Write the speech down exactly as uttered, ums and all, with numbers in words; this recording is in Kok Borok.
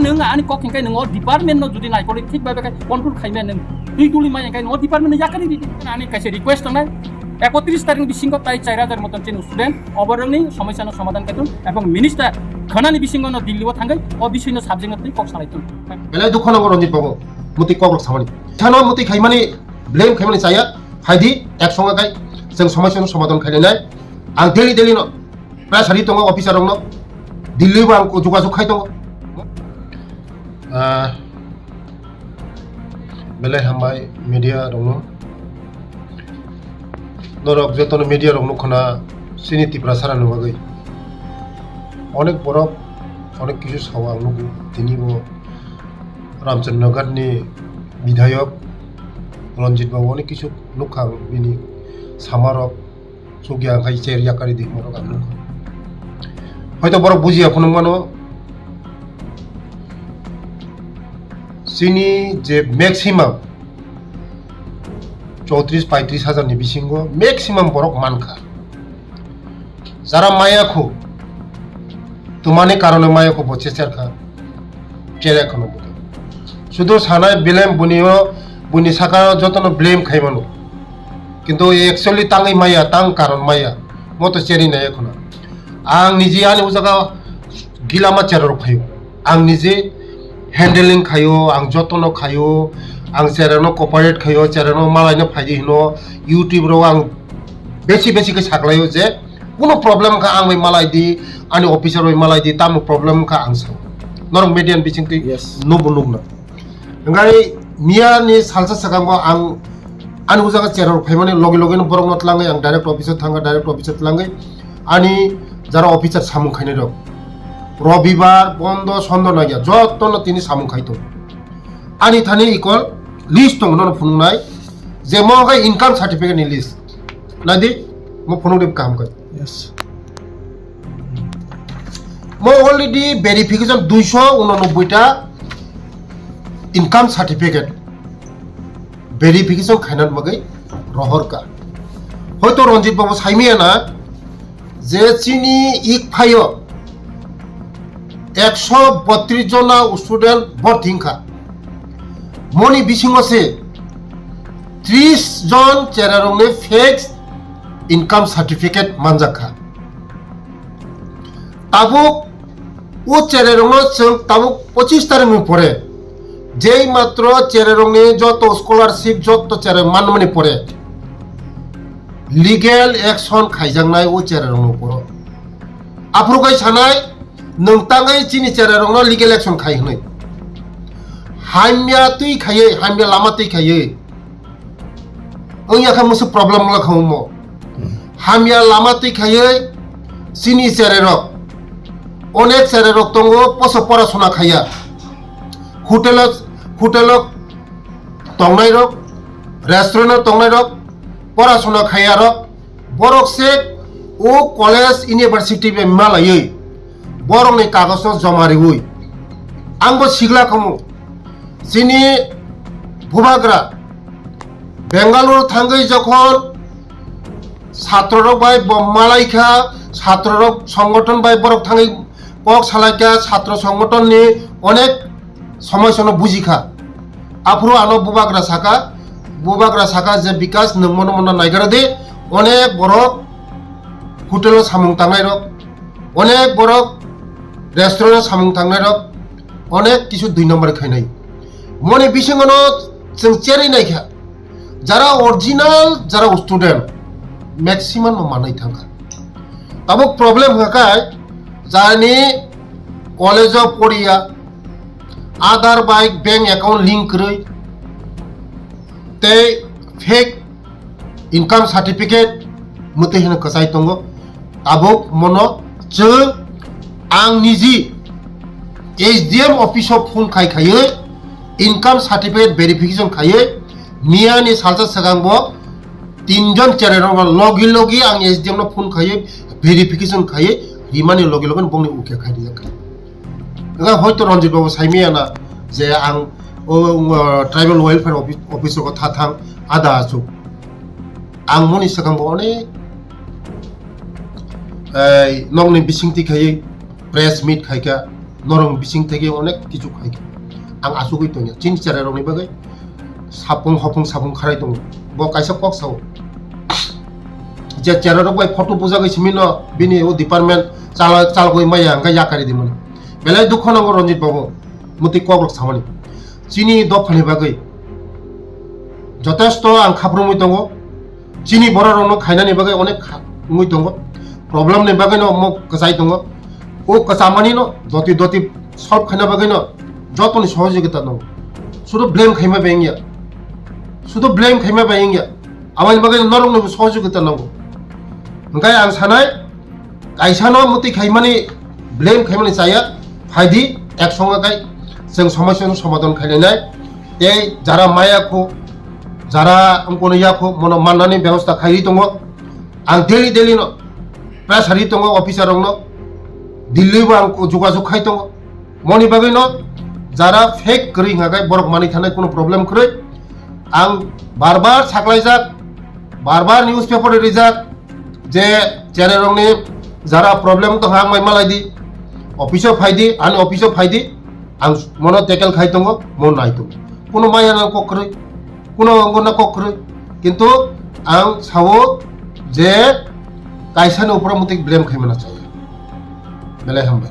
Nwng ani kok hingkai nwng o department no jodi naikolwi thik bai bai khai control khaimaya nwng twi duli mai hingkai nwng o department no yakari ridi. Ani kaisa request tongnai, ekotris tarik ni bisingo tai char hajar moton chini student oborokni somosya no somadhan khaitun ebong minister khwnani bisingo no Delhi o thangwi o bisoi no subject no twi kok salai tun. Belai dukho nango Ranjit babu, mutwi kok rok samani. Thano mutwi khaimani, blame khaimani chaya, phaidi ek songa kai chwng somosya no somadhan khainai. Ang daily daily no pressure ri tongo officer rokno, Delhi bo ang jogajog khai tongo. Ah, belai hambai media rokno. Norok jotono media rokno khna chini Tiprasarani bagwi. Onek borok onek kisu sao ang nugo. Tini bo Ramchandra Ghat ni bidhayok Ranjit babu onek kisu nukha ang bini samarok. Chukya khai cher yakari di borok ang nukha. Hoito borok bujiya phunuk mano. Chini je maximum chowtris paitris hajar ni bisingo maximum borok mankha. Jara maya khu, tumani karone maya khu bo checher kha. Chere kheno bo. Sudu sanai blame bunio, buni saka jotono blame khaimano. Kintu actually tangwi maya, tang karon maya. Moto cheri nai kheno. Ang niji ani ujaga gilama cheror phaio. Ang niji handling khaio, ang jotono khaio, ang cherano cooperate khaio, cherano malaino phaidi hino, YouTube ro ang besi besi khe saklaio je kuno problem kha ang bai malai di, ani officer bai malai di, tamo problem kha ang sao. Norok media ni bising twi Yes. Nubo nukna. Hingkai miya ni salsa swkang bo ang ani ujaga cheror phaimani logi logi no borok no tlangwi ang direct office o thangkha, direct office o tlangwi ani jara officer samung khainai rok. Robibar, bondo, sondo nangya, joto no tini samung khai tongo. Ani thani ikol list tongo nono phunuknai, je mo khe income certificate ni list. Naidi, mo phunuk de kaham khai. Yes. Mo already verification duiso unonoboi ta income certificate verification khaina bagwi rohor ka. Hoito Ranjit babu saimaya na je chini ik phaio ekso botris jona student borthi wngkha. Moni bisingo se tris jon cherarokni fake income certificate manjak kha. Tabuk o chererokno chwng tabuk pochis tarikni pore jei matro chererokni joto scholarship joto chere manmani pore legal action khaijaknai o chererokni uporo. Aphuru kai sanai, nwng tangwi chini chererokno legal action khai hwnwi. Hamya twi khaiwi, hamya lama twi khaiwi. Wngya kha musu problem wngla kha omo. Hamya lama twi khaiwi chini chererok. Onek chererok tongo, poso porasona khaiya. Hotel-o, hotel-o tongnairok, restaurant-o tongnairok, porasona khaiyarok, borok se o college, university bai malaiwi borokni kagojno joma riwi. Ang bo sigla khamu, chini bubagra Bangalore thangwi jokhon satrorok bai bo malaikha, satrorok songothon bai borok thangwi kok salaikha, satro songothonni onek somoisano bujikha. Aphuru ano bubagra saka, bubagra saka je, "Bikas, nwng mono mono naigra de, onek borok hotel-o samung tangnairok, onek borok restaurant-o samung tangnairok, onek kisu dui number khainai." Moni bisingono chwng cherwi naikha. Jara original, jara student, maximum no manwi thangkha. Tabuk problem hwnkha khe, jani college-o poriya, Aadhaar bai bank account link kwrwi, tei fake income certificate mwtwi hwnwi kwchai tongo. Tabuk mono chwng ang niji S D M office o phone khai khaiwi income certificate verification khaiwi miyani salsa swkang bo tinjon chererok logi logi ang S D M no phone khaiwi verification khaiwi rimani logi logi bongni ukya khai rijak kha. Wngkha hoito Ranjit babu saimaya na je ang o, o, tribal welfare office, office rogo tha thang ada achuk. Ang moni swkang bo onek, ei, nokni bisingtwi khaiwi press meet khaikha. norok bising theke onek kichu khai. Ang asugwi tongya. Chini chera rokni bagwi sapung hopung sapung kharai tongo. Bo kaisa kok sao. Je chera rok bai photo bujagwi simi no bini o department chala chalgwi maya hwnkhe yakari di mani. Belai dukho nango Ranjit babu. Muti kok rok samani. Chini dophani bagwi jotesto ang khaprumwi tongo. Chini borok rokno khainani bagwi onek kha-, wngwi tongo. Problem ni bagwi no omo kwchai tongo. O kwchamani no doti doti solve khaina bagwi no jotoni sohojogita nango. Sudu blame khaima bai wngya. Sudu blame khaima bai wngya. Aboni bagwi norokno bo sohojogita nango. Hwnkhe ang sanai, kaisano muti khaimani, blame khaimani chaya, phaidi, ek songa kai, chwng somosya no somadhan khainai, tei jara maya khu, jara wngkunu ya khu, mono mannani bebosta khairi tongo. Ang daily daily no pressure ri tongo officer rokno, Delhi bo ang jogajog khai tongo. Moni bagwi no jara fake kwrwi hwnka khe borok manwi thanai kuno problem kwrwi. Ang bar bar saklaijak, bar bar newspaper rijak je channel rokni jara problem tongkha ang mai malai di, office o phai di, ani office o phai di, ang mono tackle khai tongo, mo nai tongo. Kuno maya nang kok kwrwi, kuno wngkha kok kwrwi, kintu ang sao je kaisa ni upor mutik blame khai mana chaya. Belai hambai.